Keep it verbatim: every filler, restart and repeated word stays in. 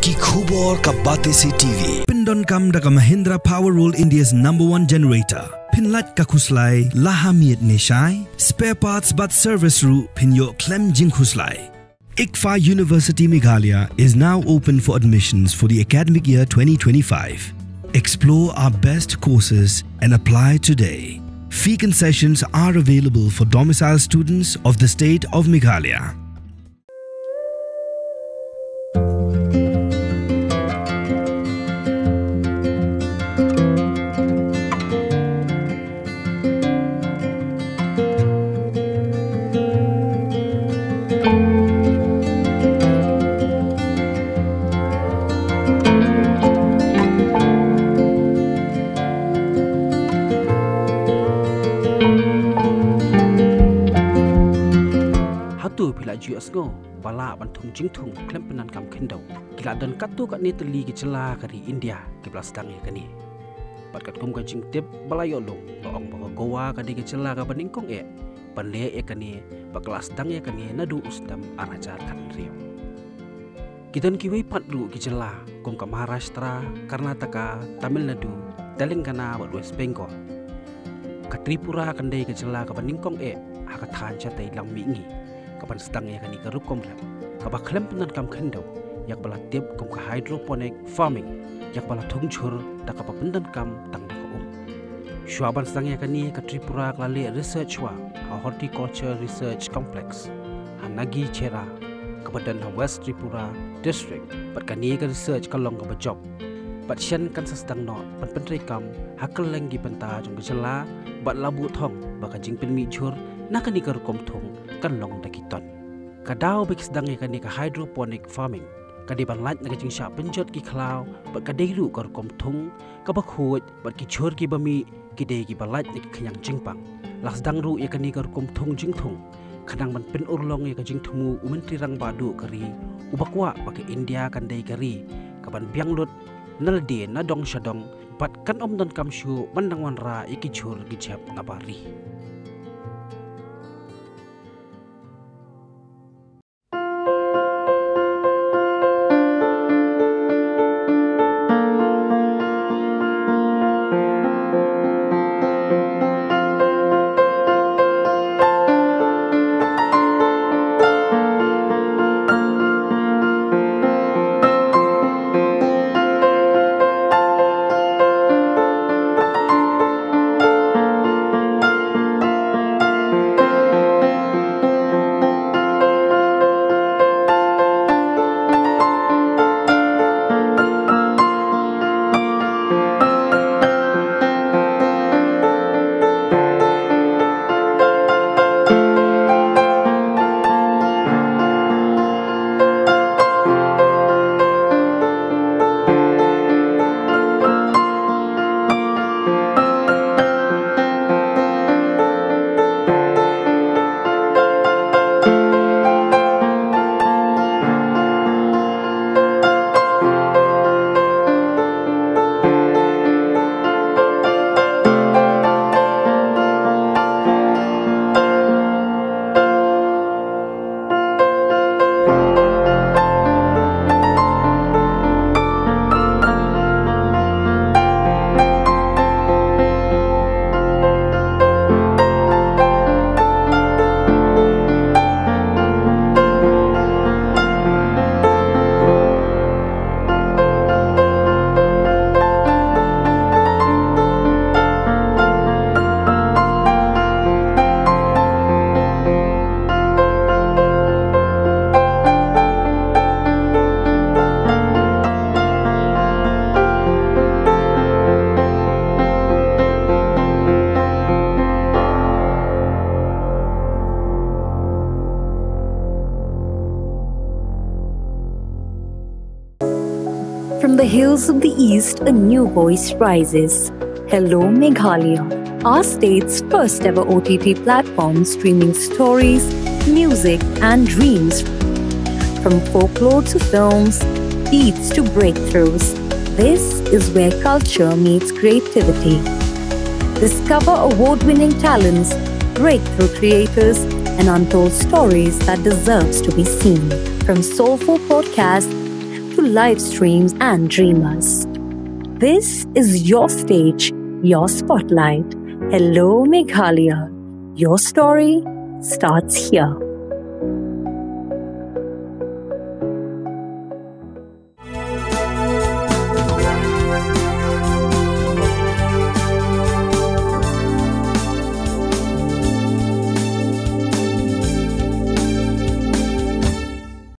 Ki khubor ka Batesi T V. Pyndonkam da ka Mahindra Power World, India's number one generator. Pynlait ka khuslai la ha miet ne shai. Spare parts bad service ruh pynïoh khlem jingkhuslai. ICFAI University Meghalaya is now open for admissions for the academic year twenty twenty-five. Explore our best courses and apply today. Fee concessions are available for domicile students of the state of Meghalaya. Hato phi la ju ïohsngew ba lah ban thung jingthung khlem pyndonkam khyndew? Ki la don katto katne tylli ki jylla ka ri India kiba la sdang ïa kane. Bad katkum ka jingtip ba la ïoh lum, la ong ba ka Goa ka dei ka jylla kaba nyngkong eh ban leh ïa kane, bad ka la sdang ïa kane naduh u snem ar hajar khathynriew. Ki don kiwei pat ruh ki jylla kum ka Maharashtra, Karnataka, Tamil Nadu, Telangana bad West Bengal. Ka Tripura kan dei ka jylla kaba nyngkong eh ha ka thaiñ shatei lang mihngi kaban sdang ïa kane ka rukom rep kaba khlem pyndonkam khyndew, ïa kaba la tip kum ka hydroponic farming, ïa kaba la thung jhur da kaba pyndonkam tang da ka um. Shuwa ban sdang ïa kane, ka Tripura ka la leh research shuwa ha Horticulture Research Complex ha Nagicharra, kaba don ha West Tripura District, bad kane ka research ka long kaba jop. Bad shen kan sa sdang noh ban pyntreikam ha kylleng ki bynta jong ka jylla, bad la buh thong ba ka jingpynmih jhur na kane ka rukom thung kan long da ki ton. Ka daw ba ki sdang ïa kane ka hydroponic farming ka dei ban lait na ka jingshah pynjot ki khlaw, bad ka dei ruh ka rukom thung kaba khuid, bad ki jhur kiba mih ki dei kiba lait na ki khñiang jingpang. La sdang ruh ïa kane ka rukom thung jingthung khnang ban pynurlong ïa ka jingthmu u Myntri Rangbah Duh ka ri, uba kwah ba ka India kan dei ka ri kaban biang lut na lade na dong sha dong, bad kan ym donkam shuh ban dang wanrah ïa ki jhur ki jhep na bar ri. From the hills of the East, a new voice rises. Hello, Meghalaya, our state's first ever O T T platform streaming stories, music, and dreams. From folklore to films, beats to breakthroughs, this is where culture meets creativity. Discover award winning talents, breakthrough creators, and untold stories that deserves to be seen. From soulful podcasts live streams and dreamers. This is your stage, your spotlight. Hello, Meghalaya. Your story starts here.